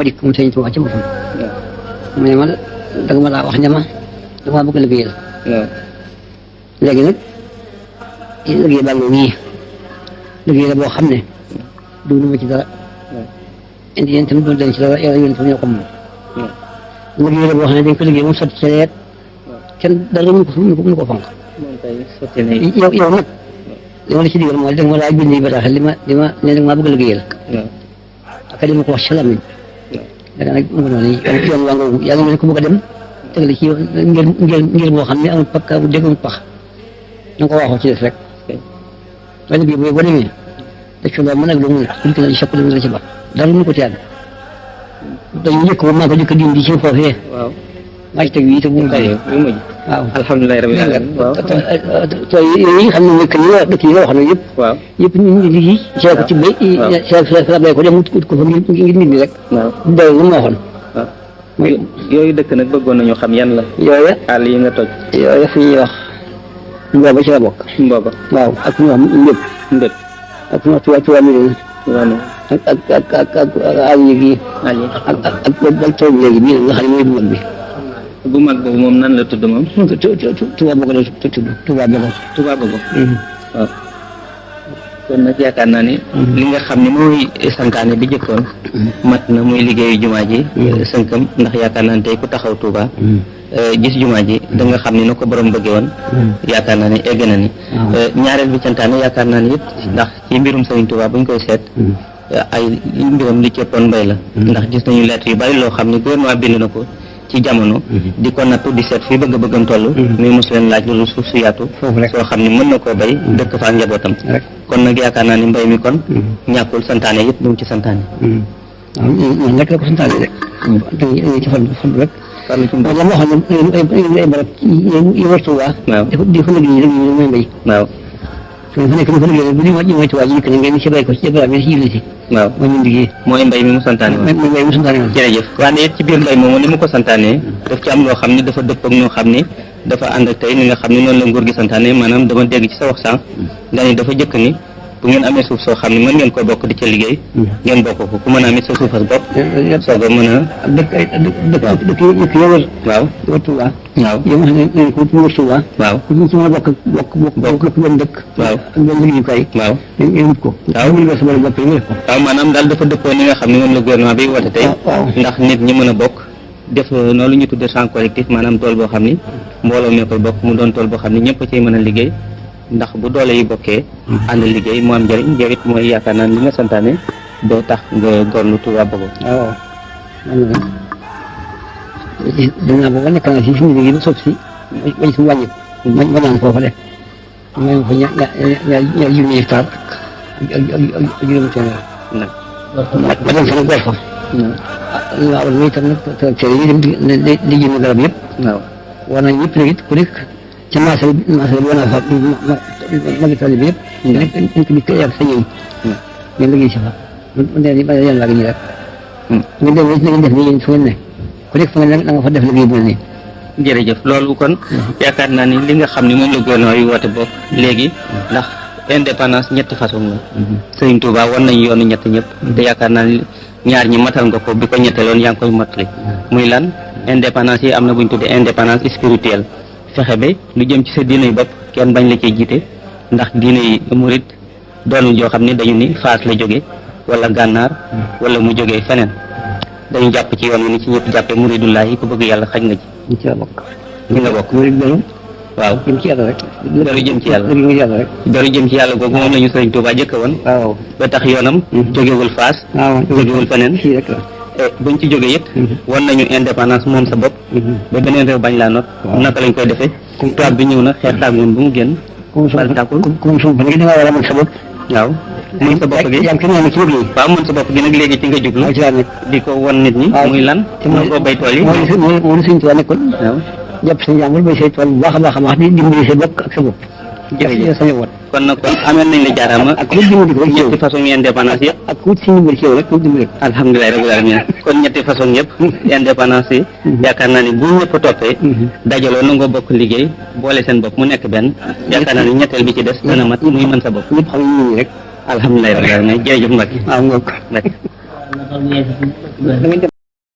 ma dikk moom sëñ Tuubaa ci boppam mu ne ma danga ma laa wax ne ma dama bëgg liggéeyal léegi nag liggéey baa ngi nii liggéey la boo xam ne dugg ma ci dara indi yéen tamit doon leen ci dara yow yéen tamit ñoo ko moom liggéey la boo xam ne dañ ko liggéey moom sotti ci leet kenn dara mënu ko fonk yow nag li ma la ci digal mooy danga ma laa bind bataaxal li ma ne danga maa bëgg liggéeyal ak li ma ko wax ci lamiñ danga nag mu noonu yoon waa nga yaa ngi mel ko bëgg a dem tegale ci ngir boo xam ne amul pakk amul dégg amul pax na nga ko waxoo ci des rek waaye liggéey boobu boo demee dëkk loo mën ak loo mën a na ci sopp li la ci ba dara mënu ko teel dañu njëkk ba maa ko jëkk dindi ci foofee maa ci teg yi te bu mu bàyyi waaw alhamdulilah rabbil alamin waaw tool yi nga xam ne mooy kër yi nga dëkk yi nga wax ne yëpp waaw yëpp ñu ngi ci see ko ci béy see bay ko dem ut ko fa ngir nit ñi rek day lu ma waxoon yooyu dëkk nag bëggoon nañu xam yan la yooya àll yi nga toj yooya fu ñuy wax mbooba ci la bokk mbooba waaw ak fu ñuy wax mbépp mbépp ak fu ñuy wax tuwaa mi ak àll yi gii ak tool bi léegi bii nga xam ne mooy bu mag bi bu mag boobu moom nan la tudd moom Touba Bogo la tudd Touba Bogo Touba Bogo waaw kon nag yaakaar naa ni li nga xam ne mooy santaane bi jëkkoon mat na muy liggéeyu jumaa ji sënkam ndax yaakaar naa ne tey ku taxaw Touba gis jumaa ji da nga xam ni na ko borom bëggee woon yaakaar naa ne egg na ni ñaareel bi santaane yaakaar naa ni it ndax ci mbirum Sëriñ Touba buñ koy seet ay mbiram li cëppoon mbay la ndax gis nañu lettre yu bari loo xam ne gouvernement bind na ko ci jamono di ko nattu di seet fii bëgg-bëggam toll mais mosu leen laaj loolu suuf su yaatu soo xam ne mën na koo bay dëkk fa ak njabootam kon nag yaakaar naa ni mbay mi kon ñàkkul santaane yëpp ñu ci santaane waaw nekk la ko santaane rek dañuy ci fan rek la ma waxoon ne ay barab yi war Tuuba di fa liggéey mooy mbay waaw su fa nekk ni fa liggéey bu ñu mooy Tuuba ji nekk ngeen ci bay ko ci barab yi ci jibli si waaw mooy ñu liggéey mooy mbay mi mu santaane woon mooy mbay mu santaane woon jërëjëf waaye it ci biir mbay moomu ni mu ko santaane daf ci am loo xam ne dafa dëpp ak ñoo xam ne dafa ànd ak tey ni nga xam ne noonu la nguur gi santaane maanaam dama dégg ci sa wax sànq nga ni dafa jëkk ni bu ngeen amee suuf soo xam ne mën ngeen ko bokk di ca liggéey ngeen bokk ko ku mën a amit sa suufas bopp soog a mën a dëkk yi wër waaw wër Tuuba waaw yow wax ne ko wër Tuuba waaw ku ñu ci mën a bokk benn dëkk waaw ak benn liggéeyukaay waaw ngeen wut ko waaw mën nga sa bopp yi def ko waaw maanaam daal dafa dëppoo ni nga xam ne moom la gouvernement bi woote tey ndax nit ñi mën a bokk def noonu ñu tuddee champ collectif maanaam tool boo xam ni mbooloo mee koy bokk mu doon tool boo xam ni ñëpp a ciy mën a liggéey ndax bu doole yi bokkee ànd liggéey mu am njëriñ njëriñ mooy yaakaar naa li nga santaane doo tax nga gorlu Touba Bogo waaw dinaa booba nekk naa si suñu liggéey ba soog si bañ si wàññi ma naan foofa de may fa ñaar juróomi hectare ak juróomi téeméer ma dem fa nag gor fa waaw loolu itam nag tracteur yi dem di jënd garab yëpp war nañ ñëpp nag it ku nekk ca marché bi war naa fa magi tali bi yëpp dañ ko dikk yàgg sa ñëw ngeen liggéey si fa ba yéen laa gi ñi rek ngeen dem na ngeen def ni yéen fu ngeen ne ku nekk fa ngeen da nga fa def liggéey bu mel nii jërëjëf loolu kon yaakaar naa ni li nga xam ne moom la gouvernement yi woote bokk léegi ndax indépendance ñetti façon la Sëriñ Touba war nañu yoonu ñett ñëpp te yaakaar naa ni ñaar ñi matal nga ko bi ko ñetteeloon yaa ngi koy mottali muy lan indépendance yi am na bu ñu tuddee indépendance spirituelle fexe ba lu jëm ci sa diine yi bopp kenn bañ la cee jiite ndax diine yi murit doonu joo xam ne dañu ni Faas la jóge wala gànnaar wala mu jógee feneen dañu jàpp ci yoon wi ni ci ñëpp jàppee muridullahi ku bëgg yàlla xaj nga ci ci la bokk ci nga bokk murit beru waaw jëm ci yàlla rek beru jëm ci yàlla rek beru jëm ci yàlla googu moom la ñu Sëriñ Tuubaa jëkk woon waaw ba tax yoonam jógewul Faas jógewul feneen fii rek la buñ ci jógee it wan nañu indépendance moom sa bopp ba beneen réew bañ laa not naka lañ koy defee tubaab bi ñëw na xeex taag moom bu mu génn bal tàkkul comme suuf léegi da nga war a mën sa bopp waaw mën sa bopp gi yaa ngi kenn ci liggéey waaw mën sa bopp gi nag léegi ci nga jublu ci laa nekk di ko wan nit ñi muy lan mooy koo bay tool yi mooy Sëriñ Tuubaa nekkoon waaw jàpp sa njàmbur bay say tool bu baax a baax di dimbali sa bopp ak sa bopp jërëjëf sa njaboot kon nag kon amel nañ la jaaraama ak lu dimbali ko ñetti façon indépendance yëpp ak wut si ndimbal ci yow rek wut dimbali alhamdulilah rabbil alamin kon ñetti façon yëpp indépendance yi yaakaar naa ni bu ñëpp toppee dajaloo nangoo bokk liggéey boole seen bopp mu nekk benn yaakaar naa ni ñetteel bi ci des dana mat muy mën sa bopp ñëpp xam ñu rek alhamdulilah rabbil alamin jërëjëf Mbacke waaw ngoog Mbacke da ngeen